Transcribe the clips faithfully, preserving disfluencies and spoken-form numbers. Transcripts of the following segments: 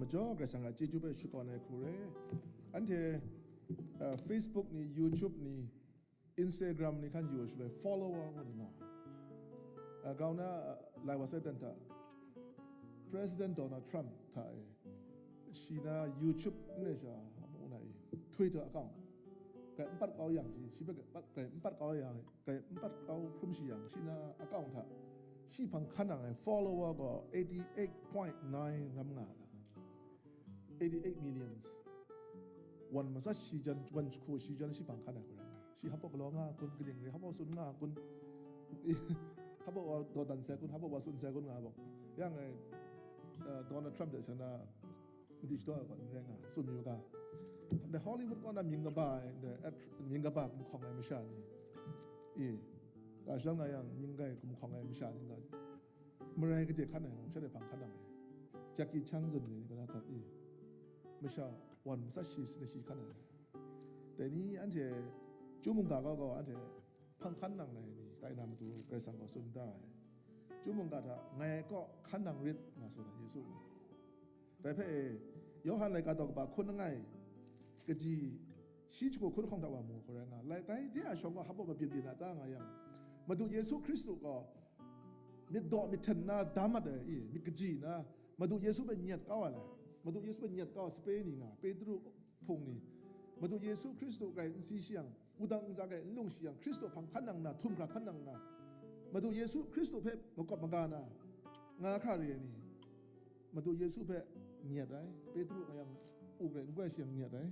Jaw Karai Kasang a chyeju hpe shakawn ai hku re. Anhte, uh, Facebook ni, YouTube ni, Instagram ni hkan yu ai shaloi follower ngu ni nga. Uh, grau na, uh, lai wa sai dan hta, President Donald Trump hta e, shi na YouTube n rai sha, amu na e, Twitter account, kai n pat kau yang shi, shi hpe kai n pat, kai n pat kau yang, kai n pat kau hkrum shi yang, shi na account hta, shi hpang hkan nang ai follower gaw eighty eight point nine ram nga ra. Eighty eight millions. Wan matsat shi jan, wan hku shi jan shi hpang hkan ai hku rai. Shi hpa galaw nga kun, kaning re hpa tsun nga kun, hpa wa dawdan sai kun, hpa wa tsun sai kun nga bawk. Yang e, uh, Donald Trump de sana madi shadaw ai gaw n rai nga, tsun yu ga. Ndai Hollywood kaw na mying kaba ai, ndai act-, mying kaba gumhkawng ai masha ni, e, ga shadawn nga yang mying kai gumhkawng ai masha ni nga, marai gade hkan ai, shanhte hpang hkan nang ai. Jackie Chan zawn ni, ni ga na hkan, e, masha wan matsat shi, sane shi hkan ai. Dai ni anhte, Chyu mungga kaw gaw anhte hpang hkan nang ai ni tai na matu Karai Kasang gaw tsun da ai. Chyu mungga hta ngai kaw hkan nang rit, nga tsun ai Yesu. Dai hpe e, Yawhan laika daw kaba hkun langai, kaji shi shagu hkun lahkawng hta wa mu hku rai nga, lai tai de a shawng gaw hpa mabyin byin a ta nga yang, Madu Yesu Hkristu gaw myit daw myit hten na da mat ai, i, myit kaji na, Madu Yesu hpe nyet kau ai lai. Madu Yesu hpe nyet kau ai sape ni nga, Petru hpung ni, Madu Yesu Hkristu grai n si shi yang, wudang ntsa grai n lung shi yang, Hkristu hpang hkan nang nna, htum hkra hkan nang nna, Madu Yesu Hkristu hpe makawp maga na, nga hkra re ai ni, Madu Yesu hpe nyet ai, Petru a yang u grai n goi shi yang nyet ai.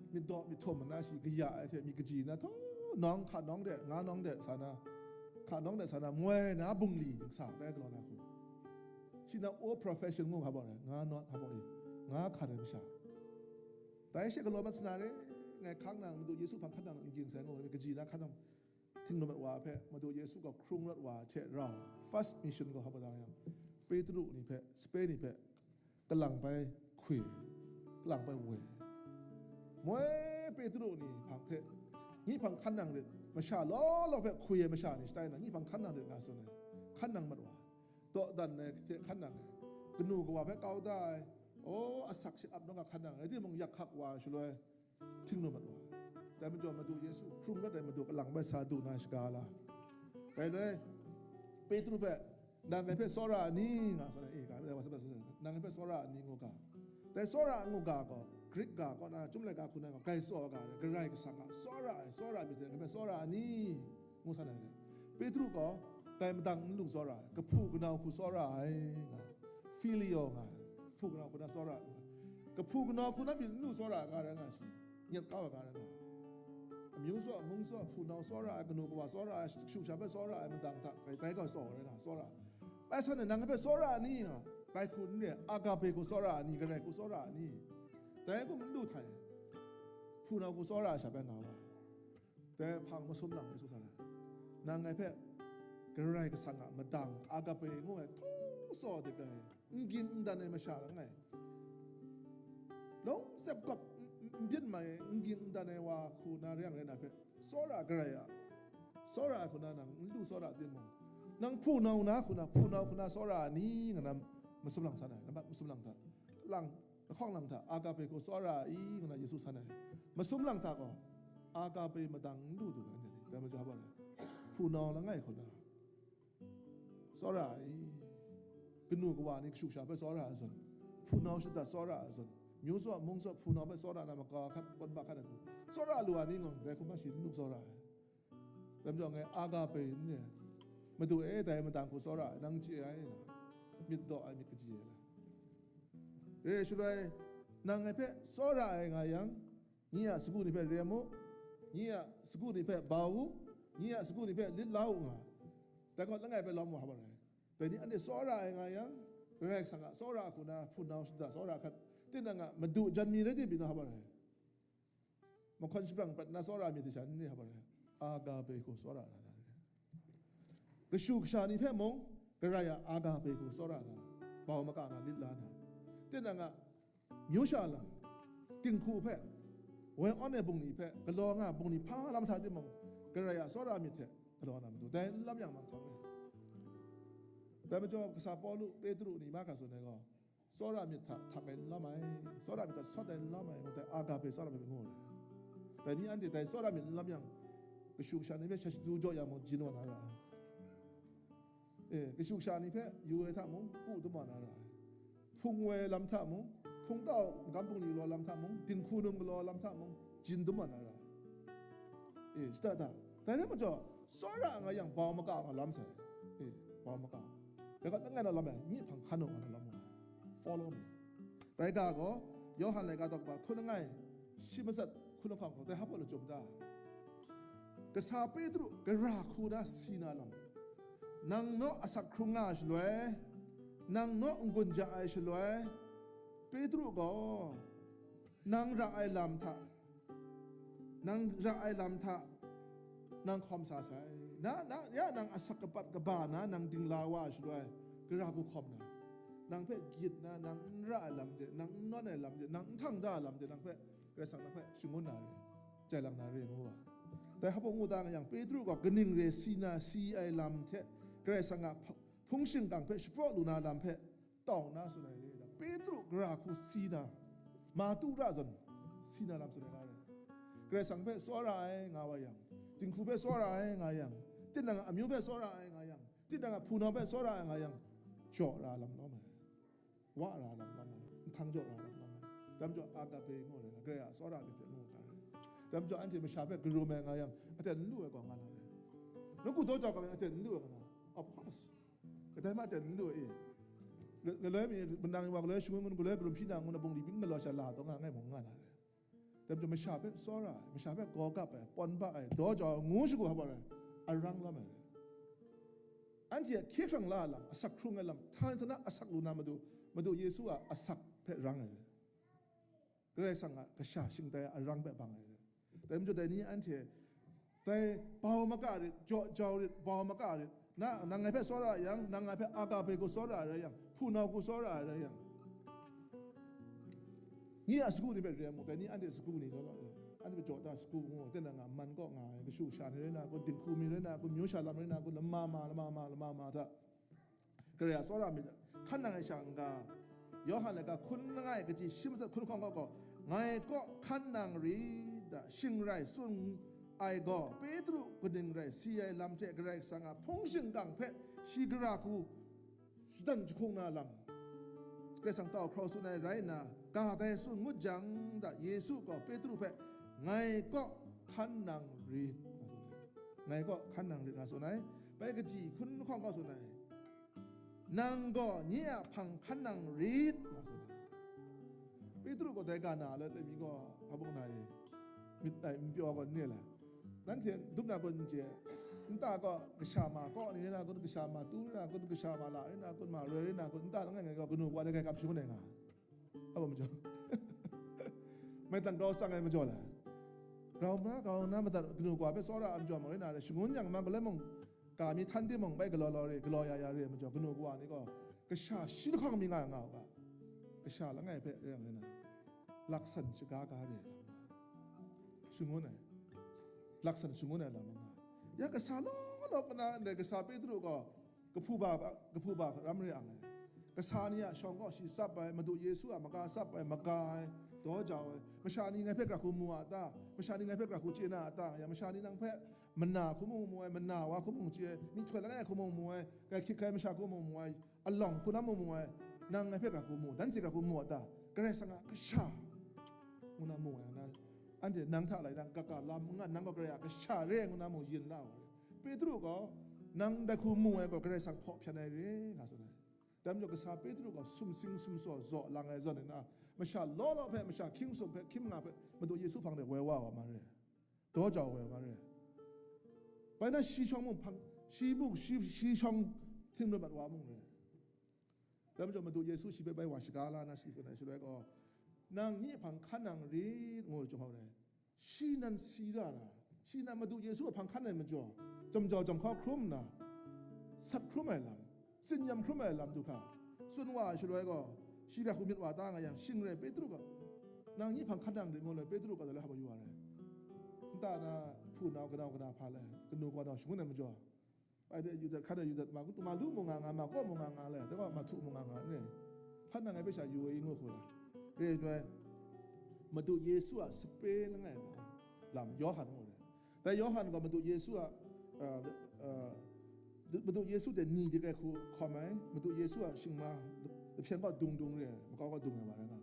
Myit daw myit htum na shi kaya ai hte myit kaji na, htaw nawng, hka nawng de, nga nawng de sa na, hka nawng de sa na, moi na bungli dingsa tai galaw na hku. Shi na o profession ngu hpa bawk rai, nga nawng hpa bawk e, nga hkan ai masha. Dai she galaw mat sana re, ngai hkang nang Madu Yesu hpang hkan nang n ging sai ngu, myit kaji na hkan nang, htingnu mat wa hpe Madu Yesu gaw hkrung rawt wa hte rau, first mission gaw hpa bawk yang, Petru ni hpe, sape ni hpe, kalang bai hkwi, kalang bai woi. Moi Petru ni hpang hpe, nyi hpang hkan nang rit, masha law law hpe hkwi ai masha ni shatai na, nyi hpang hkan nang rit nga tsun ai, hkan nang mat wa, dawdan ai hte hkan nang ai, kanu kawa hpe kau da ai, o, asak shi ap nawng a hkan nang ai, rai timung, yak hkak wa shaloi, htingnu mat wa. Dai majaw Madu Yesu hkrung rawt ai Madu kalang bai sa du na shaga la. Bai noi, Petru hpe, "Nang ngai hpe tsawra a ni?" nga tsun ai, e, ga, nang ngai hpe tsawra a ni ngu ga. Dai tsawra a ngu ga gaw, Grik ga kaw na, Chyum laika hku na gaw, grai tsaw ai ga rai, Karai Kasang a tsawra ai, tsawra ai myit hte ngai hpe tsawra a ni? Ngu san ai. Petru gaw, dai madang n lu tsawra ai, kahpu kanau hku tsawra ai, nga, filio nga, kahpu kanau hku na tsawra ai, kahpu kanau hku na myit n lu tsawra ai ga rai nga shi, nyet kau ai ga rai nga. Amyu tsaw, amung tsaw, hpunau tsawra ai, kanu kawa tsawra ai, kashu kasha hpe tsawra ai madang hta, dai, dai gaw tsaw rai na, tsawra. Bai san e, nang hpe tsawra a ni nga, dai hku n re, agape hku tsawra a ni, Karai hku tsawra a ni? Dai hku n lu htai, hpunau hku tsawra ai sha bai nga wa. Dai hpang masum lang Yesu sa ai. Nang ngai hpe Karai Kasang a madang, agape ngu ai, htaw tsaw de ai, n ging n dan ai masha langai, long zep gawp, n, n, n byin mai ai, n ging n dan ai wa hku na re yang rai na hpe, tsawra Karai a, tsawra ai hku na nang n lu tsawra timung, nang hpunau na hku na, hpunau hku na tsawra a ni nga na masum lang san ai, nambat masum lang hta, lang, lahkawng lang hta, agape hku tsawra a i nga na Yesu san ai. Masum lang hta gaw, agape madang n lu du ai, anhte ni, dai majaw hpa rai, hpunau langai hku na tsawra ai, kanu kawa ni kashu kasha hpe tsawra ai zawn, hpunau shada tsawra ai zawn, myu tsaw, mung tsaw, hpunau hpe tsawra na, maka hkat, kawn ba hkat ai hku, tsawra lu ai ni mung, dai hku ma shi n lu tsawra ai. Dai majaw ngai agape n re, Madu e, dai madang hku tsawra ai, nang chye ai, myit daw ai, myit kaji ai la. Re shaloi, nang ngai hpe tsawra ai nga yang, nyi a sagu ni hpe rem u, nyi a sagu ni hpe bau u, nyi a sagu ni hpe lit la u nga, dai gaw langai hpe lawm wa hpa rai. Dai ni anhte tsawra ai nga yang, Karai Kasang a tsawra hku na, hpunau shada tsawra hkat, tinang a madu jan mi rai tim pyi na hpa rai. Mahkawn shabrang prat na tsawra myit hte sha n re hpa rai, agape hku tsawra na, na re. Kashu kasha ni hpe mung, Karai a agape hku tsawra na, bau maka na, lit la na. Tinang a myu sha lang, dinghku hpe, woi awn ai bungli hpe, galaw nga bungli hpa lam hta timung, Karai a tsawra myit hte galaw na matu, dai n lam yang manghkang e. Dai majaw, kasa Pawlu, Petru ni mahkra tsun ai gaw, tsawra myit hta htak ai n lawm ai, tsawra myit hta sawt ai n lawm ai, ngu dai agape tsawra myit ngu ai. Dai ni anhte dai tsawra myit n lawm yang, kashu kasha ni hpe sha shadu jaw yang mung, jin wa na ra ai. E, kashu kasha ni hpe yu ai hta mung, pu dum wa na ra ai. Hpung woi lam hta mung, hpung tau magam bungli galaw lam hta mung, dinghku num galaw lam hta mung, jin dum wa na ra ai. E, shada da. Dai rai majaw, tsawra nga yang bau maka nga lam sai. E, bau maka. Dai gaw, langai na lam ai, myi hpang hkan u nga na lam u. Follow me. Dai ga gaw, Yawhan laika daw kaba hkun langai, shi matsat hkun lahkawng gaw, dai hpa lachyum ta. Kasa Petru gara hku na si na lam. Nang naw asak hkrung nga ai shaloi, nang naw n-gun ja ai shaloi, Petru gaw nang ra ai lam hta, nang ra ai lam hta, nang hkawm sa sai. Na, na, ya nang asak kapat kaba na nang dingla wa ai shaloi, gara hku hkawm na, nang hpe gyit na, nang n ra ai lam de, nang n nawn ai lam de, nang n htang da ai lam de, nang hpe Karai Kasang nang hpe shangun na re, jai lang na re, ngu wa. Dai hpa ngu da nga yang, Petru gaw kaning re si na, si ai lam hte, Karai Kasang a hp-, hpung shingkang hpe shapraw lu na lam hpe, tau nna tsun ai re ai lam, Petru gara hku si na, ma tu ra zawn si na lam tsun ai nga re. Karai Kasang hpe tsawra ai nga wa yang, dinghku hpe tsawra ai nga yang, tinang a amyu hpe tsawra ai nga yang, tinang a hpunau hpe tsawra ai nga yang, jaw ra lam lawm ai, wa ra lam lawm ai, nhtang jaw ra lam lawm ai. Dai majaw agape ngu ai, Karai a tsawra myit hpe ngu ga re. Dai majaw anhte masha hpe karum ai nga yang, aten n lu ai gaw nga na re. Nawku daw jau ga yang aten n lu ai nga na. Of course. Kadai ma ten n lu e. Ga-, galoi mi, manang wa galoi shangun ngun, galoi karum shi na ngun, abung li byin galaw sha la taw nga ngai mung nga na re. Dai majaw masha hpe tsawra ai, masha hpe gaw gap ai, pawn ba ai, daw jau ai, ngu shagu hpa rai, arang lam ai re. Anhte a hkye hkrang la ai lam, asak hkrung ai lam, htani htana asak lu na Madu, Madu Yesu a asak hpe rang ai re. Karai Kasang a kasha shingtai arang hpe bang ai. Dai majaw dai ni anhte, dai bau maka rit, jaw jau rit, bau maka rit, na, nang ngai hpe tsawra ai yang, nang ngai hpe agape hku tsawra ai rai yang, hpunau hku tsawra ai rai yang, nye a sagu ni hpe re ai mung, dai ni anhte sagu ni law law, anhte hpe jaw ta sagu ngu, tinang a man kaw nga ai, kashu kasha ni rai na kun, dinghku mi rai na kun, myu sha lam rai na kun, lama ma, lama ma, lama ma hta, Karai a tsawra myit hkan nang ai sha n-ga, Yawhan laika hkun langai kaji shi matsat hkun lahkawng gaw, ngai kaw hkan nang rit da, shing rai tsun ai gaw, Petru kaning rai si ai lam hte Karai Kasang a hpung shingkang hpe shi gara hku shadan jahkung na lam, Karai Kasang tau hkraw tsun ai rai nna, ga dai tsun ngut jang da, Yesu gaw Petru hpe, ngai kaw hkan nang rit, ngai kaw hkan nang rit nga tsun ai. Bai kaji hkun lahkawng gaw tsun ai. Nang gaw nye a hpang hkan nang rit, nga tsun ai. Petru gaw dai ga na let let mi gaw, abung na e, myit ai, n pyaw gaw n re la. Nanhte dup na kun n chye, nta gaw kasha ma kaw ni rai na kun, kasha ma tu rai na kun, kasha ma la rai na kun, ma roi rai na kun, nta langai ngai gaw kanu wa dai gai gap shangun ai nga. Apa majaw? Mai tang grau tsang ai majaw la. Grau na, grau na madat kanu wa hpe tsawra ai majaw ma rai na, shangun yang ma galoi mung, ga mi htan timung bai galaw law re, galaw ya ya re ai majaw, kanu kawa ni gaw kasha shi lahkawng mi nga nga u ga, kasha langai hpe re yang rai na, laksan shaga ga re ai lam nga, shangun ai, laksan shangun ai lam nga. Ya kasa law law kana ndai kasa Petru gaw, kahpu ba, kahpu ba ram re ang ai. Kasa ni a shawng kaw shi tsap ai, Madu Yesu a maga tsap ai, maga ai, daw jau ai. Masha ni ngai hpe gara hku mu a ta? Masha ni ngai hpe gara hku chye na a ta? Ya masha ni nang hpe mana hku mung mu ai, mana wa hku mung chye ai, myihtoi langai hku mung mu ai, grai hkyit hkai masha hku mung mu ai, alawng hku na mung mu ai, nang ngai hpe gara hku mu, nanhte gara hku mu a ta? Karai Kasang a kasha ngu na mu ai, na, anhte nang hta lai nang kaka lam n nga, nang gaw Karai a kasha re ai ngu na mung yin la ai. Petru gaw, nang dai hku mu ai gaw Karai Kasang hpaw hpyan ai re, nga tsun ai. Dai majaw kasa Petru gaw sumsing sumsaw zaw lang ai zawn nna, masha law law hpe, masha hkying sum hpe, hkying nga hpe, Madu Yesu hpang de woi wa wa ma re, daw jau wa ma re. Bai na shi shawng mung hpang, shi mung, shi, shi shawng htinglut mat wa mung re. Dai majaw Madu Yesu shi hpe bai wa shaga la na shi tsun ai shaloi gaw, nang nye hpang hkan nang rit, ngu chyawm hkau re. Shi nan si ra na, shi nan Madu Yesu a hpang hkan ai majaw, jam jau jam hkau hkrum nna, sat hkrum ai lam, tsin-yam hkrum ai lam du hkra, tsun wa ai shaloi gaw, shi gara hku myit wa ta nga yang, shing rai Petru gaw, nang nye hpang hkan nang rit ngu law, Petru gaw daloi hpa yu wa rai. Nta na hpunau, kanau kana hpa lai, kanu kawa nau shangun ai majaw, bai de yu dat, hkra de yu dat, ma, ma lu mu nga nga, ma kaw mu nga nga le, dai gaw ma htu mu nga nga, n re. Hpa nang ngai hpe sha yu ai i ngu hku ra. Re ai, Madu Yesu a sape langai na lam, Yawhan ngu re. Dai Yawhan gaw Madu Yesu a, uh, uh, Madu Yesu hte ni de kai hku hkawm ai, Madu Yesu a shingma lahpyen gaw dung dung re ai, makau gaw dung ai wa rai nga.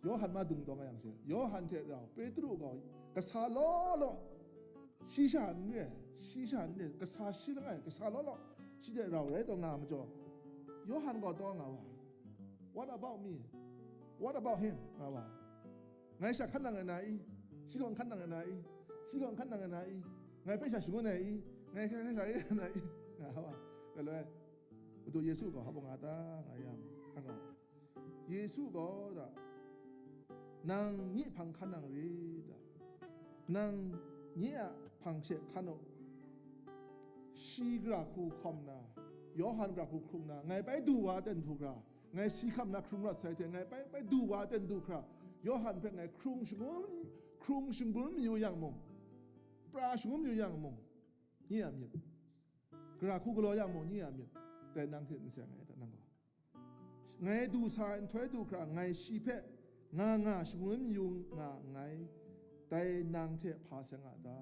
Yawhan ma dung dawng ai yang she, Yawhan hte rau Petru gaw kasa law law, shi sha n re, shi sha n re, kasa shi langai, kasa law law, shi hte rau rai taw nga majaw, Yawhan gaw taw nga wa, "What about me? What about him?" nga wa. "Ngai sha hkan nang rai na i? Shi gaw n hkan nang rai na i? Shi gaw n hkan nang rai na i? Ngai hpe sha shangun ai i? Ngai hkai hkai sha rai na i?" nga wa. Galoi, Madu Yesu gaw hpa nga ta nga yang, nga gaw, Yesu gaw da, "Nang nye hpang hkan nang rit da, nang nye a hpang she hkan u. Shi gara hku hkawm na, Yawhan gara hku hkrung na, ngai bai du wa ten du hkra, ngai si hkam na hkrung rawt sai hte, ngai bai, bai du wa ten du hkra, Yawhan hpe ngai hkrung shangun, hkrung shangun mayu yang mung, pra shangun mayu yang mung, nye a myit, gara hku galaw yang mung, nye a myit, dai nang hte n seng ai da, nang gaw. Ngai du sa ai nhtoi du hkra, ngai shi hpe nga nga shangun mayu nga nngai, dai nang hte hpa seng a ta?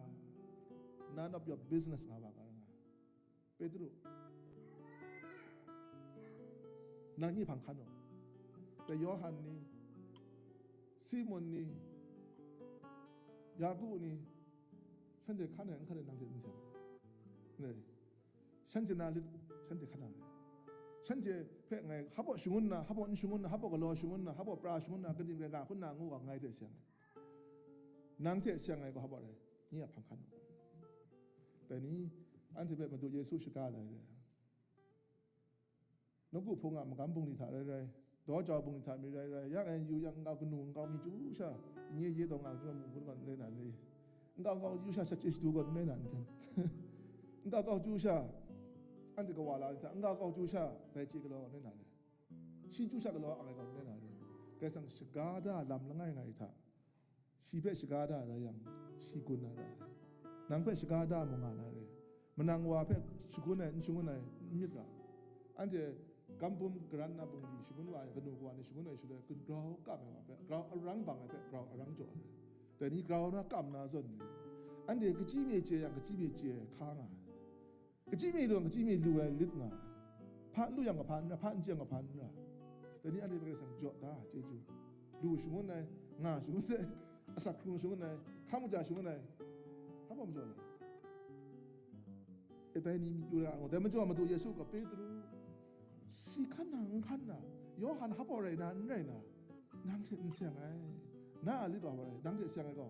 None of your business," nga wa ga nga. Petru, "Nang nye hpang hkan u." Dai Yawhan ni, Simon ni, Yaku ni, shanhte hkan ai n hkan ai nang hte n seng. Ne. Shanhte na lit, shanhte hkan na lit. Shanhte hpe ngai hpa baw shangun na, hpa baw n shangun na, hpa baw galaw shangun na, hpa baw pra shangun na, kaning rai nga hkun na ngu ga ngai hte seng. Nang hte seng ai gaw hpa baw rai, nye a hpang hkan u. Dai ni, anhte hpe Madu Yesu shaga ai rai. Nawku hpung a magam bungli hta rai rai, daw jau bungli hta mi rai rai, yang e yu yang nkau kanu, nkau mi chyu sha, nye ye taw nga, mung hkun gaw n rai na ni? Nkau nkau chyu sha, sat chye shadu gaw n rai na n hten? Nkau nkau chyu sha, anhte kawa la ni hta, nkau nkau chyu sha, dai chye galaw gaw n rai na ni? Shi chyu sha galaw ang ai gaw n rai na ni? Karai Kasang shaga da lam langai ngai hta, shi hpe shaga da rai yang, shi gun na ra ai. Nang hpe shaga da mung nga na re. Manang wa hpe shagun ai, n shangun ai, n myit ga. Anhte gam bum garan na bungli shangun wa ai, kanu kawa ni shangun ai shaloi, grau kam ai wa hpe, grau arang bang ai hpe, grau arang jaw ai. Dai ni grau na kam na zawn ni, anhte kachyi mi chye yang, kachyi mi chye ai hka nga ai. Kachyi mi lu yang, kachyi mi lu ai lit nga ai. Hpa n lu yang, kahpa n ra, hpa n chye yang, kahpa n ra. Dai ni anhte hpe Karai Kasang jaw da, chyeju. Lu shangun ai, nga shangun ai, asak hkrung shangun ai, hkam kaja shangun ai, hpa majaw ai? E, dai ni myit yu ra ai ngu. Dai majaw Madu Yesu gaw Petru, shi hkan na, n hkan na, Yawhan hpa baw rai na, n rai na, nang hte n seng ai, na a lit wa hpa rai, nang hte seng ai gaw,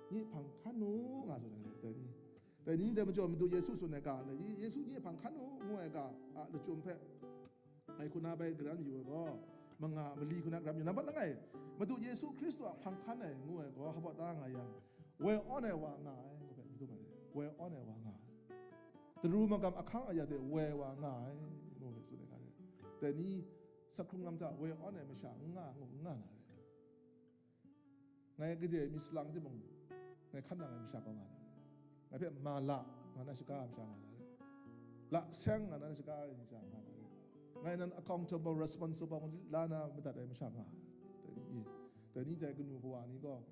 nye hpang hkan u, nga tsun ai, dai ni. Dai ni dai majaw Madu Yesu tsun ai ga, Ye-, Yesu nye hpang hkan u ngu ai ga a lachyum hpe, ngai hku na bai garan yu ai gaw, manga mali hku na garan yu. Nambat langai, Madu Yesu Hkristu a hpang hkan ai ngu ai gaw, hpa baw ta nga yang, woi awn ai wa nga ai, ngu hpe myit dum ai re. Woi awn ai wa nga ai. Daru magam ahkang aya hte woi wa nga ai, ngu hpe tsun ai ga re. Dai ni, sakhkrung lam hta woi awn ai masha n nga, ngu n nga na re. Ngai gade mi salang timung, ngai hkan nang ai masha gaw nga na re. Ngai hpe ma la, nga na shaga ai masha nga na re. La seng, nga na shaga ai masha nga na re. Ngai nan accountable, responsible, la na madat ai masha nga. Dai ni, dai ni dai kanu kawa ni gaw,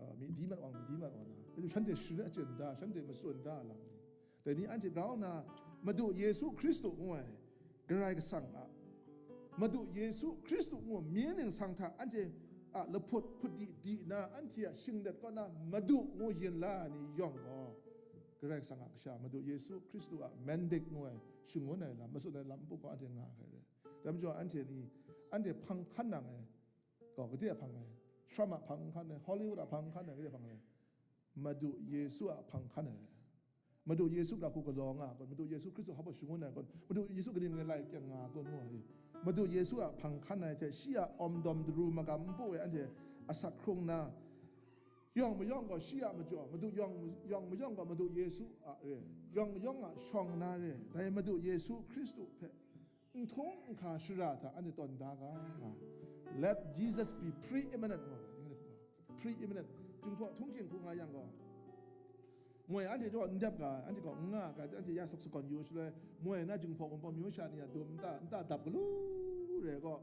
uh, mi di mat wang, mi di mat wang na. Shanhte sharin achyen da, shanhte matsun da lam ni. Dai ni anhte grau nna, Madu Yesu Hkristu ngu ai Karai Kasang a, Madu Yesu Hkristu ngu myi ningsang hta anhte a lahput hput di di nna, anhte a shinglet kaw na Madu ngu yin la ai ni yawng gaw, Karai Kasang a kasha, Madu Yesu Hkristu a mandate ngu ai, shangun ai lam, matsun ai lam npu gaw anhte nga hkrai re. Dai majaw anhte ni, anhte hpang hkan nang ai gaw, gade a hpang ai? Trump a hpang hkan ai, Hollywood a hpang hkan ai, gade a hpang ai? Madu Yesu a hpang hkan ai. Madu Yesu hkra hku galaw nga ai kun, Madu Yesu Hkristu hpa baw shangun ai kun, Madu Yesu kaning rai lai kyang nga ai kun ngu ai. Madu Yesu a hpang hkan ai hte shi a awm dawm daru magam npu e anhte asak hkrung nna, yawng mayawng gaw shi a majaw, Madu yawng, yawng mayawng gaw Madu Yesu a re, yawng mayawng a shawng na re, dai Madu Yesu Hkristu hpe n htung n hka shara hta anhte tawn da ga, nga. Let Jesus be preeminent, ngu ai, English gaw. Preeminent. Jinghpaw htunghking hku nga yang gaw, moi anhte jaw n dep ga, anhte gaw n nga ga, anhte ya sawk sakawn yu shaloi, moi na jinghpaw Wunpawng myu sha ni a dum nta, nta dap galu re gaw,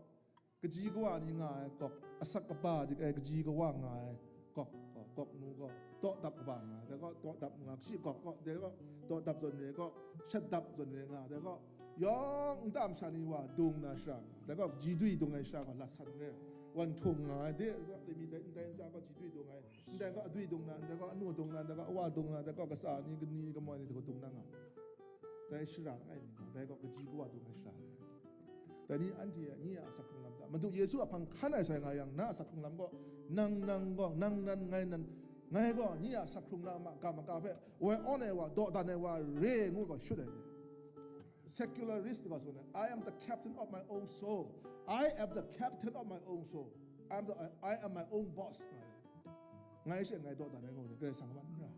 Kaji kawa ni nga ai gawk, asak kaba dik ai kaji kawa nga ai gawk gaw, gawk nu gaw, dawdap kaba nga ai, dai gaw, dawdap nga, kashi gawk gaw, dai gaw, dawdap zawn re gaw, shatdap zawn re nga, dai gaw, yawng nta masha ni wa dung na shara nga, dai gaw, kaji dui dung ai shara gaw, lat san re, wan htung nga ai, de, za, lami dai, ndai ntsa gaw, kaji dui dung ai, ndai gaw, adui dung na, ndai gaw, anu dung na, ndai gaw, awa dung na, ndai gaw, kasa ni, kani, kamoi ni, dai gaw, dung na nga. Dai shara langai mi gaw, dai gaw kaji kawa dung ai shara re. Dai ni anhte a, nye a asak hkrung lam hta, Madu Yesu a hpang hkan ai sai nga yang, na a asak hkrung lam gaw, nang, nang gaw, nang nan, ngai nan, ngai gaw, nye a asak hkrung lam a ga maga hpe, woi awn ai wa, dawdan ai wa re ngu gaw shut ai re. Secularist ni gaw tsun ai, "I am the captain of my own soul. I am the captain of my own soul. I am the, I am my own boss." Ngai she ngai dawdan ai ngu ni, Karai Kasang ma n ra,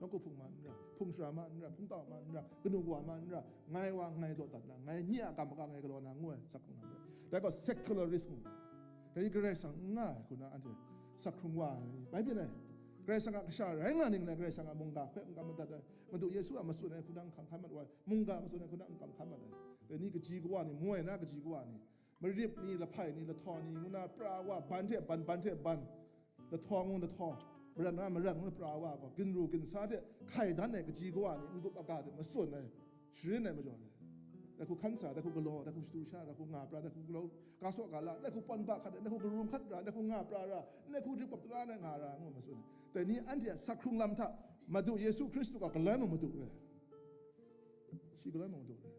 nawku hpung ma n ra, hpung shara ma n ra, hpungtau ma n ra, kanu kawa ma n ra, ngai wa ngai dawdan na, ngai nye a kam maga ngai galaw na ngu ai, asak hkrung lam re. Dai gaw secularist ngu ni. Dai Karai Kasang n nga ai hku na anhte asak hkrung wa ai ni, bai byin ai. Karai Kasang a kasha rai nga ning rai, Karai Kasang a mungga hpe n kam madat ai, Madu Yesu a matsun ai hku na n hkang hkan mat wa ai, mungga matsun ai hku na n kam hkan mat ai. Dai ni kaji kawa ni, moi na kaji kawa ni, marip ni, lahpai ni, lahtaw ni, ngu na pra wa, ban hte ban, ban hte ban, lahtaw ngu lahtaw, marat nga marat ngu pra wa gaw, ginru ginsa hte hkai dan ai kaji kawa ni, n-gup aga hte matsun ai, sharin ai majaw ni, dai hku hkan sa, dai hku galaw, dai hku shadu sha, dai hku nga pra, dai hku galaw, ga saw ga la, dai hku pawn ba hkat, dai hku karum hkat ra, dai hku nga pra ra, dai hku rip kap tara na nga ra, ngu matsun ai. Dai ni anhte a asak hkrung lam hta Madu Yesu Hkristu gaw galoi mung madu re. Shi galoi mung madu re.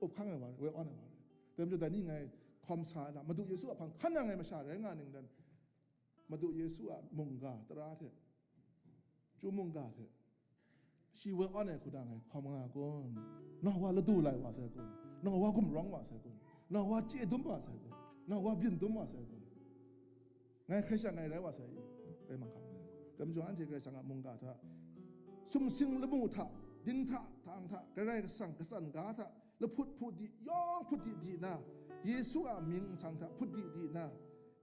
Up hkang ai wa re, woi awn ai wa re. Dai majaw dai ni ngai hkawm sa ai na, Madu Yesu a hpang hkan nang ai masha rai nga ning dan, Madu Yesu a mungga tara hte, chyu mungga hte, shi woi awn ai hku na ngai hkawm nga ai kun? Nang wa ladu lai wa sai kun? Nang wa gumrawng wa sai kun? Nang wa chye dum wa sai kun? Nang wa byin dum wa sai kun? Ngai hkrai sha ngai rai wa sai i? Dai mahkang re. Dai majaw anhte Karai Kasang a mungga hta, sumsing lamu hta, dinghta htang hta, Karai Kasang katsan ga hta, lahput hput di, yawng hput di di na, Yesu a mying nsang hta hput di di na,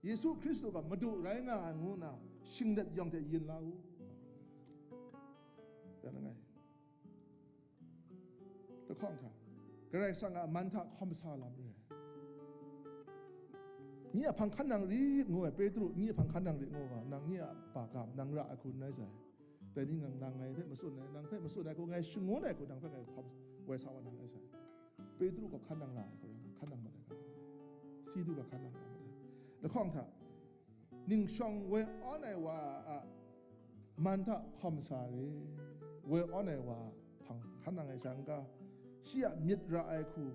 Yesu Hkristu gaw Madu rai nga ai ngu na, shinglet yawng hte yin la u. Dan langai. Lahkawng hta, Karai Kasang a man hta hkawm sa lam re. Nye a hpang hkan nang rit ngu ai, Petru, nye a hpang hkan nang rit ngu ga, nang nye a ba ga, nang ra ai hku n rai sai. Dai ni nang, nang ngai hpe matsun ai, nang hpe matsun ai hku ngai shangun ai hku nang hpe ngai hkawm woi sa wa nang rai sai. Petru gaw hkan nang ra ai hku rai nga, hkan nang mat ai ga, si du ga hkan nang ra mat ai. Lahkawng hta, ningshawng woi awn ai wa a man hta hkawm sa re, woi awn ai wa a hpang hkan nang ai sha n ga, shi a myit ra ai hku,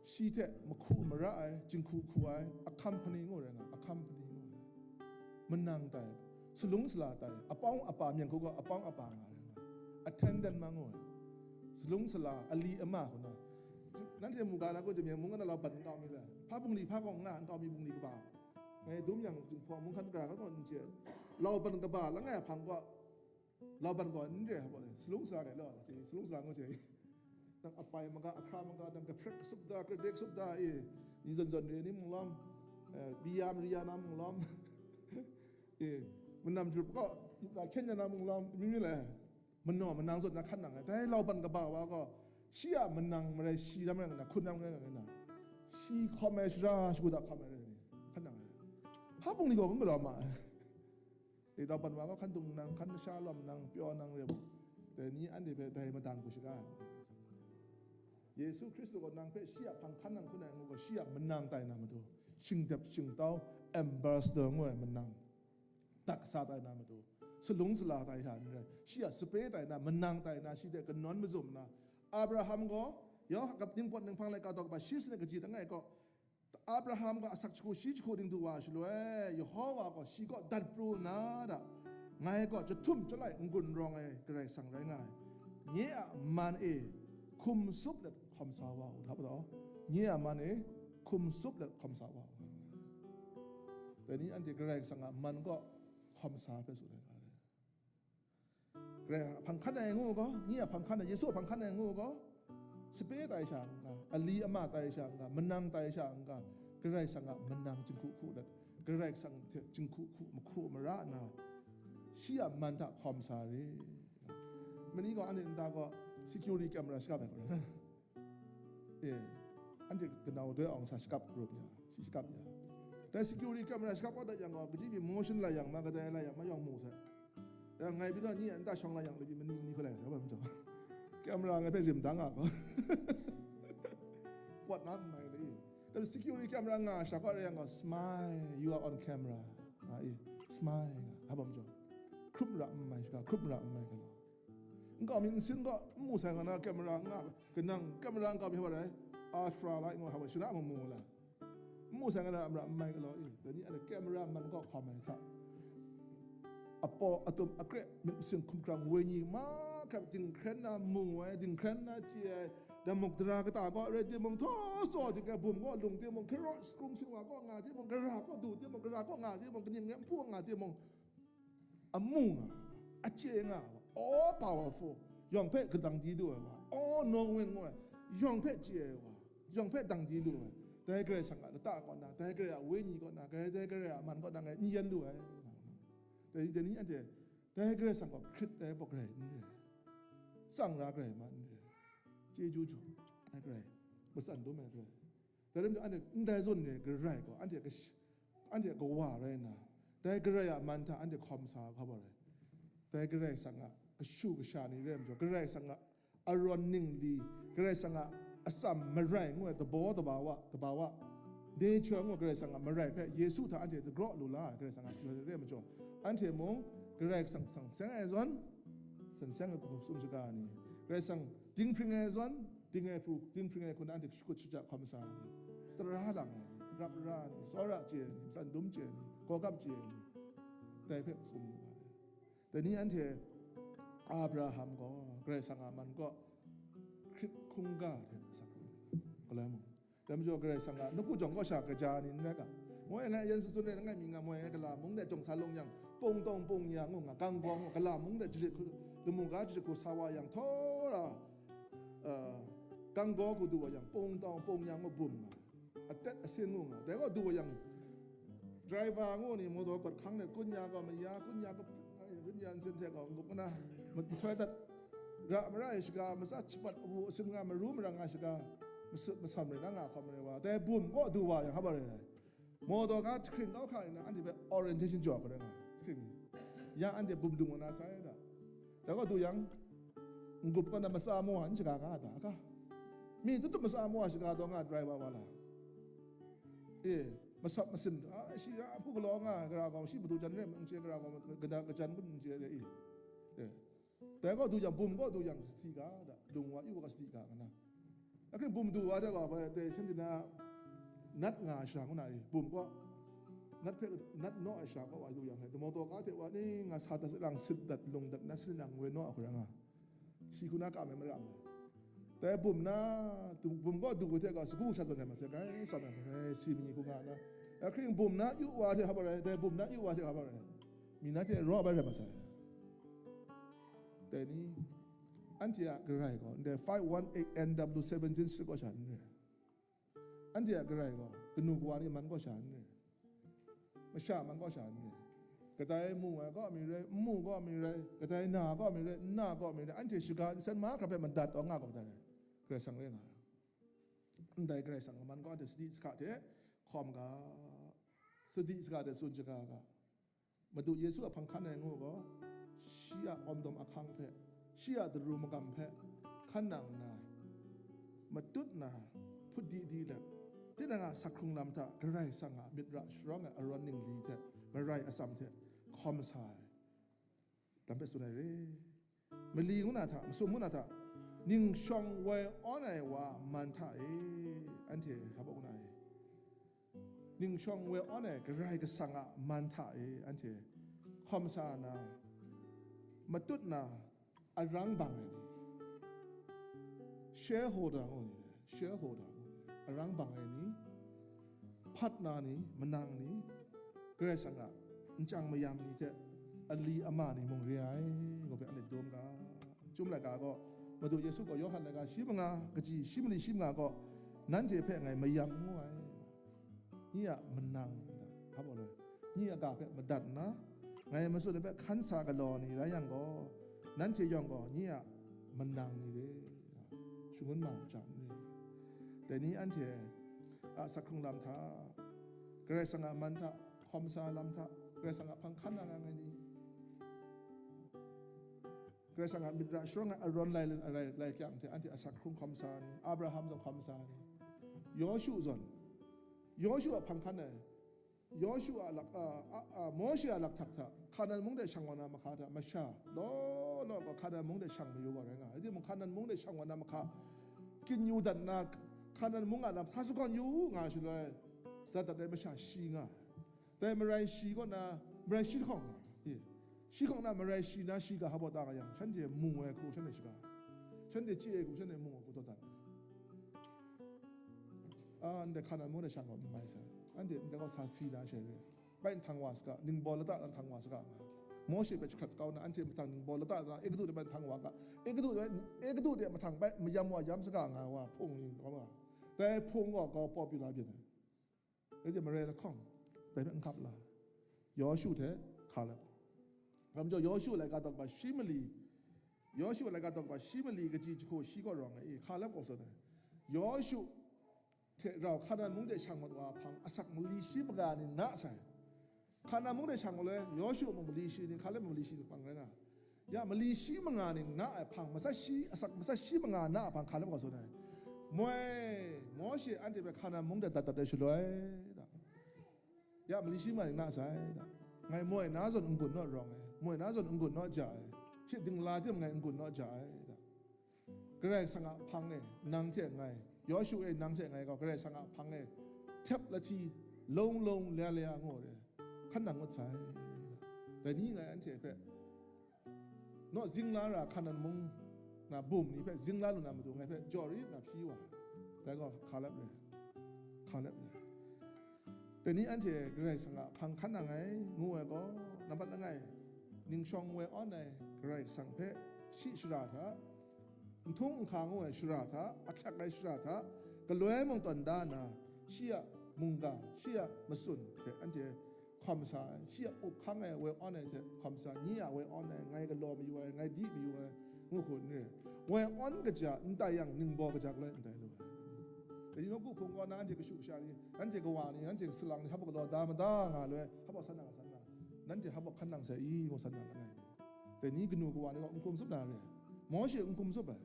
shi hte mahku mara ai, jinghku hku ai, a company ngu rai nga, a company ngu rai. Manang tai, salung sala tai, apawng apa mying hku gaw apawng apa nga rai nga, attendant ma ngu ai. Salung sala, ali ama hku na, nanhte mu ga na gaw, jimyeng mung na lau ban nkau mi la, hpa bungli hpa gaw nga nkau mi bungli kaba, ngai dum yang, Jinghpaw mung hkan gara hkan gaw n chye, lau ban kaba langai a hpang gaw, lau ban gaw n re, hpa gaw, salung sala ngai law, salung sala ngu chye. Nang apai maga, ahkra maga, nang kahprek kasup da, kredek kasup da, e, ni zawn zawn re ni mung lawm, eh, biyam riya na mung lawm, e, manam jrup kaw, yup na hkyen ya na mung lawm, mi mi le, manaw manang zawn na hkan nang ai. Dai lau ban kaba wa gaw, shi a manang marai, shi ram rai nga na, hkun ram rai nga na, shi hkawm ai shara shagu da hkawm ai rai ni, hkan nang ai. Hpa bungli gaw kun galaw ma ai. E, lau ban wa gaw hkan dung nang, hkan sha lawm nang, pyaw nang re mu. Dai ni anhte hpe dai madang hku shaga ai. Yesu Hkristu gaw nang hpe shi a hpang hkan nang hkun ai ngu gaw, shi a manang tai na matu, shingdep shingtau, ambassador ngu ai manang, dat kasa tai na matu, salung sala tai hta n rai, shi a sape tai na, manang tai na, shi hte kanawn mazum na, Abraham gaw, yawng hkap ningpawt ninghpang laika daw kaba shi sanit kaji langai kaw, Abraham gaw asak jahku shi jahku ning du wa shaloi, Yehova gaw shi kaw dat pru nna da, ngai gaw jahtum jalai n-gun rawng ai Karai Kasang rai nga ai. Nye a man e hkum sup let hkawm sa wa u, hta palaw, nye a man e hkum sup let hkawm sa wa u. Dai ni anhte Karai Kasang a man kaw hkawm sa hpe tsun ai ga re. Karai a hpang hkan ai ngu gaw, nye a hpang hkan ai, Yesu a hpang hkan ai ngu gaw, sape tai sha n ga, ali ama tai sha n ga, manang tai sha n ga, Karai Kasang a manang jinghku hku let, Karai Kasang hte jinghku hku mahku mara nna, shi a man hta hkawm sa re. Mani gaw anhte nta gaw security camera shakap ai hku rai. E, anhte kanau doi awng sa shakap group nya, Shi shakap ya. Dai security camera shakap kau dat yang gaw, kaji pyi motion lai yang ma, kadai lai yang ma, yawng mu sai. Ya, ngai pyi naw ni, nta shawng lai yang, labi mani, mani hkoi lai sai, ba majaw. Camera ngai hpe rim dang nga gaw. Pawt na n mai le. Tapi security camera nga shakap rai yang gaw, "Smile, you are on camera." Nga i, "Smile," nga, hpa majaw. Hkrup ra n mai, shaka, hkrup ra n mai galaw. Nkau mi nsin gaw, n mu sai nga na, camera nga, kanang camera nkau mi hpa rai, ultra light nga hpa, shana mu mu la. N mu sai nga na, amra n mai galaw i, dai ni a camera man gaw hkam ai hta. Apaw, atup, akre, myit masin, hkum hkrang, wenyi, mahkra dinghkren na mu ai, dinghkren na chye ai, damuk dara kata gaw rai timung, htaw tsaw dik ai bum gaw lung timung, hkaraw, hkrung singwa gaw nga timung, gara gaw du timung, gara gaw nga timung, kaning rai n hpu nga timung, amu nga, achye nga, all powerful, yawng hpe kadang di lu ai wa, all knowing ngu ai, yawng hpe chye ai wa, yawng hpe dang di lu ai, dai Karai Kasang a lata kaw na, dai Karai a wenyi kaw na, dai, dai Karai a man kaw na ngai n yen lu ai. Dai, dai ni anhte, dai Karai Kasang gaw hkrit ai bawk rai n re, tsang ra garai ma n re, chyeju ju ai garai, matsan dum ai garai. Dai rai nna, anhte ndai zawn re garai gaw, anhte kash-, anhte kawa rai nna, dai Karai a man hta anhte hkawm sa hkawm ai. Dai Karai Kasang a kashu kasha ni rai majaw, Karai Kasang a arawn ningli, Karai Kasang a atsam marai ngu ai, tabaw tabawa, tabawa, nature ngu ai Karai Kasang a marai hpe Yesu hta anhte dagraw lu la ai, Karai Kasang a kashu rai majaw, anhte mung Karai Kasang san seng ai zawn, san seng ai hkum tsun shaga ni, Karai Kasang dinghpring ai zawn, ding ai hpru, dinghpring ai hku na anhte shakut shaja hkawm sa ai ni, tara lang ai ni, rap ra ai ni, tsawra chye ai ni, matsan dum chye ai ni, gawgap chye ai ni, dai hpe tsun lu ai. Dai ni anhte Abraham gaw Karai Kasang a man kaw hkrit hkungga hte asak lu ai. Galai mung, dai majaw Karai Kasang a nawku jawng kaw sha kaja ni n rai ga, moi ngai yen sutsun rai, langai mi nga moi ngai gala mung de jawng sa lung yang, pung tawng pung ya ngu nga, gang gaw ngu, gala mung de jarit hku, lamu ga jarit hku sa wa yang, htawra, uh, gang gaw hku du wa yang, pung tawng pung ya ngu bum nga, atet asin ngu nga, dai gaw du wa yang, driver ngu ni motor kawt hkang let, kun ya gaw maya, kun ya gaw, kun ya nsin hte gaw ngup nna, mahtoi dat, ra mara ai shaga, matsa shapat awu asin nga, maru marang nga shaga, masut masam rai na nga hkawm rai wa, dai bum kaw du wa yang hpa rai ai. Motor ga jahkring kau hkra nna, anhte hpe orientation jaw hkra nga, jahkring ni. Ya anhte bum dung wa na sai da. Dai gaw du yang, n-gup kaw na matsa mawa n shaga ga da, a ga. Mi tutup matsa mawa shaga taw nga driver wa la. E, masap masin, a, shi ra hku galaw nga ai, gara gaw, shi madu jan re, n chye gara gaw, gada gajan kun n chye re, e. E. Dai gaw du yang, bum gaw du yang, sadi ga da, lung wa, yu wa ga sadi ga, nga na. Ahkring bum du wa de gaw, ba, dai shanhte na, nat nga ai shara ngu na e, bum gaw, nat hpe, nat naw ai shara gaw wa du yang, he, motor ga hte wa ni, nga sa dat, lang sit dat, lung dat, na sin lang, we naw a hkra nga. Shi hku na kam ai mara nga. Dai bum na, du-, bum gaw du hte gaw, sagu sha zawn ai masai, rai, sa na, rai, si mi hku nga na. Ahkring bum na, yu wa hte hap ai, dai bum na, yu wa hte hap ai. Mi na hte raw bai rai masai. Dai ni, anhte a garai gaw, ndai five one eight N W seventeen street gaw sha n re. Anhte a garai gaw, kanu kawa ni man gaw sha n re. Masha man gaw sha n re. Kadai mu ai gaw mi rai, n mu gaw mi rai, kadai na gaw mi rai, n na gaw mi rai, anhte shaga nsen mahkra hpe madat taw nga gaw madat ai. Karai Kasang rai nga ai. Ndai Karai Kasang a man gaw anhte sadi sahka hte hkawm ga, sadi sahka hte tsun shaga ga. Madu Yesu a hpang hkan ai ngu gaw, shi a awmdawm ahkang hpe, shi a daru magam hpe hkan nang nna, matut na, hput di di let, tinang a sak hkrung lam hta Karai Kasang a myit ra sharawng ai arawn ningli hte marai atsam hte hkawm sa ai lam hpe tsun ai re. Mali ngu na hta, masum ngu na hta, ningshawng woi awn ai wa man hta e, anhte hpa ngu na e. Ningshawng woi awn ai Karai Kasang a man hta e, anhte hkawm sa na, matut na, arang bang ai ni, shareholder ngu ni, shareholder ngu ni, arang bang ai ni, partner ni, manang ni, Karai Kasang a nchyang mayam ni hte ali ama ni mung re ai, ngu hpe anhte dum ga. Chyum laika gaw, Madu Yesu gaw Yawhan laika shi manga, kaji shi mali shi manga gaw, nanhte hpe ngai mayam ngu ai. Nye a manang, hpa loi, nye a ga hpe madat nna, ngai matsun ai hpe hkan sa galaw ni rai yang gaw, nanhte yawng gaw nye a manang ni re, shangun ma ai hte n re. Dai ni anhte a sak hkrung lam hta, Karai Kasang a man hta, hkawm sa lam hta, Karai Kasang a hpang hkan na nga ai ni, Karai Kasang a myit ra sharawng ai arawng lai, lai, lai kyang hte anhte asak hkrung hkawm sa ni, Abraham zawn hkawm sa ni, Yawshu zawn, Yawshu a hpang hkan ai, Yawshu a lak, a, a, a, Mawshe a lakhtak hta, Hkanan mung de shang wa na mahka hta, masha, law law gaw Hkanan mung de shang mayu wa rai nga ai. Rai timung, Hkanan mung de shang wa na mahka, kyin yu dat nna, Hkanan mung a lam sa sagawn yu nga shaloi, dat dat ai masha shi nga ai. Dai marai shi kaw na, marai shi lahkawng nga, e, shi hkawng na marai shi na shi ga hpa ta nga yang, shanhte mung ai hku shanhte shaga, shanhte chye ai hku shanhte mung ai hku taw dat. A, ndai Hkanan mung de shang gaw n mai sai. Anhte ndai gaw sa si na shai re. Bai nhtang wa saga, ningbaw lata na nhtang wa saga nga. Mawshe hpe jahkrat kau na, anhte mahtang ningbaw lata na, Egutu de bai nhtang wa ga. Egutu de, Egutu de mahtang bai mayam wa yam saga nga wa, hpung ni gaw nga. Dai hpung gaw kau popular byin ai. Rai timung, marai lahkawng, dai hpe n hkap la. Yawshu hte Hkalep. Gam jaw, Yawshu laika daw kaba shi mali, Yawshu laika daw kaba shi mali kaji jahku shi kaw rawng ai, Hkalep gaw tsun ai. Yawshu hte rau Hkanan mung de shang mat wa hpang asak mali shi maga ni na sai. Hkanan mung de shang mat le, Yawshu mung mali shi ni, Hkalep mung mali shi ni pang rai nga. Ya, mali shi manga ni na ai hpang, matsat shi, asak matsat shi manga na ai hpang Hkalep gaw tsun ai. Moi, Mawshe anhte hpe Hkanan mung de dat dat ai shaloi, da. Ya, mali shi manga ni na sai, da. Ngai moi na zawn n-gun naw rawng ai, moi na zawn n-gun naw ja ai, shi dingla tim ngai n-gun naw ja ai, da. Karai Kasang a hpang e nang hte ngai, Yawshu e nang hte ngai gaw, Karai Kasang a hpang e htep lahti, lung lung lya lya ngu re, hkan nang ngut sai. Dai ni ngai anhte hpe, naw zing la ra Hkanan mung na bum ni hpe zing la lu na matu ngai hpe jaw rit na hpyi wa, dai gaw Hkalep re, Hkalep re. Dai ni anhte Karai Kasang a hpang hkan nang ai, ngu ai gaw, nambat langai, ningshawng woi awn ai Karai Kasang hpe shi shara hta, nhtung nhka ngu ai shara hta, ahkyak ai shara hta, galoi mung tawn da nna, shi a mungga, shi a matsun hte anhte hkawm sa ai, shi a up hkang ai woi awn ai hte hkawm sa, nye a woi awn ai, ngai galaw mayu ai, ngai di mayu ai, ngu hku n re. Woi awn kaja n tai yang, ningbaw kaja galoi n tai lu ai. Dai ni nawku hpung kaw na anhte kashu kasha ni, anhte kawa ni, anhte salang ni, hpa galaw da mada nga loi, hpa san na nga san na, nanhte hpa hkan nang sai i, ngu san na langai ni. Dai ni kanu kawa ni gaw n hkum tsup na re. Mawshe n hkum tsup ai,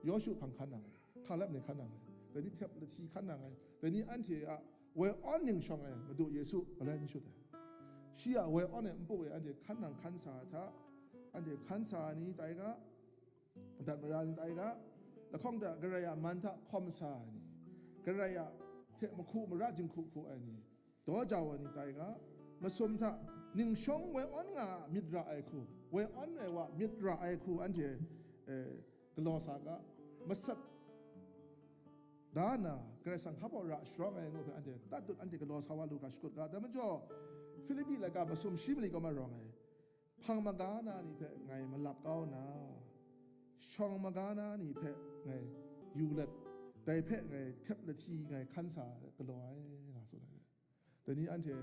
Yawshu hpang hkan nang ai, Hkalep ni hkan nang ai, dai ni htep lahti hkan nang ai, dai ni anhte a woi awn ningshawng e Madu Yesu galoi n shut ai. Shi a woi awn e npu e anhte hkan nang hkan sa ai hta, anhte hkan sa ai ni tai ga, madat mara ni tai ga, lahkawng hta Karai a man hta hkawm sa ai ni, Karai a hte mahku mara jinghku hku ai ni, daw jau ai ni tai ga, masum hta ningshawng woi awn nga myit ra ai hku, woi awn ai wa myit ra ai hku anhte, eh, galaw sa ga, masat da na, Karai Kasang hpa ra sharawng ai ngu hpe anhte tatut anhte galaw sa wa lu ga shakut ga. Dai majaw, Filipi laika masum shi mali kaw ma rawng ai, hpang maga na ni hpe ngai malap kau nna, shawng maga na ni hpe ngai yu let, dai hpe ngai htep lahti ngai hkan sa galaw ai, nga tsun ai. Dai ni anhte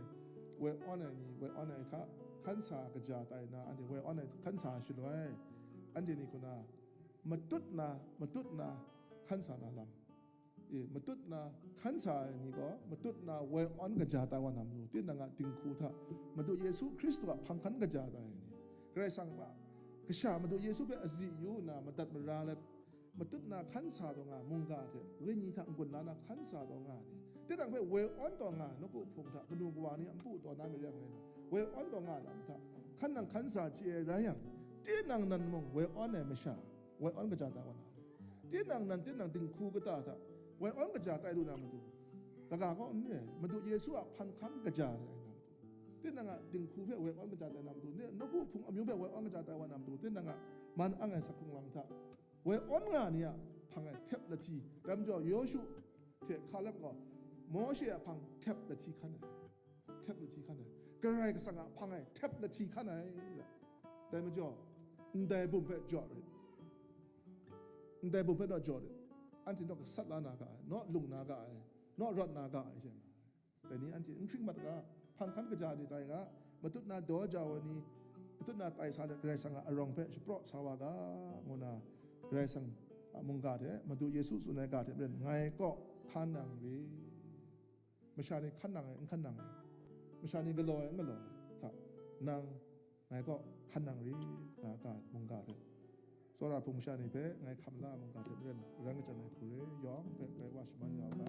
woi awn ai ni, woi awn ai hta hkan sa kaja tai nna, anhte woi awn ai hkan sa shaloi, anhte ni hku na matut na, matut na hkan sa na lam. E, matut na hkan sa ai ni gaw, matut na woi awn kaja tai wa na matu, tinang a dinghku hta Madu Yesu Hkristu a hpang hkan kaja tai ai ni, Karai Kasang a kasha Madu Yesu hpe azi yu nna madat mara let, matut na hkan sa taw nga ai mungga hte wenyi hta n-gun la na hkan sa taw nga ai ni, tinang hpe woi awn taw nga ai nawku hpung hta kanu kawa ni a npu taw na myit re ai ngai, woi awn taw nga ai lam hta hkan nang hkan sa chye ai rai yang, tinang nan mung woi awn ai masha, woi awn kaja tai wa na re. Tinang nan, tinang dinghku kata hta woi awn kaja tai lu na matu, kaga kaw n re, Madu Yesu a hpang hkan kaja re ai na matu, tinang a dinghku hpe woi awn kaja tai na matu, nawku hpung amyu hpe woi awn kaja tai wa na matu, tinang a man ang ai sak hkrung lam hta woi awn nga ni a hpang e htep lahti, dai majaw Yawshu hte Hkalep gaw Mawshe a hpang htep lahti hkan ai, htep lahti hkan ai, Karai Kasang a hpang e htep lahti hkan ai. Dai majaw, ndai bum hpe jaw rit, ndai bum hpe naw jaw rit, anhte naw gasat la na ga ai, naw lung na ga ai, naw rawt na ga ai, she nga ai. Dai ni anhte n hkring mat ga, hpang hkan kaja ni tai ga, matut na daw jau ai ni, matut na tai sa let Karai Kasang a arawng hpe shapraw sa wa ga, ngu na Karai Kasang a mungga hte, Madu Yesu tsun ai ga hte maren, ngai kaw hkan nang re. masha ni hkan nang ai, n hkan nang ai, masha ni galaw ai, n galaw ai hta, nang ngai kaw hkan nang rit nga ga mungga hte, tsawra hpung masha ni hpe ngai hkam la mungga hte maren, ran kachyan ai hku re yawng hpe bai wa shaman ya u.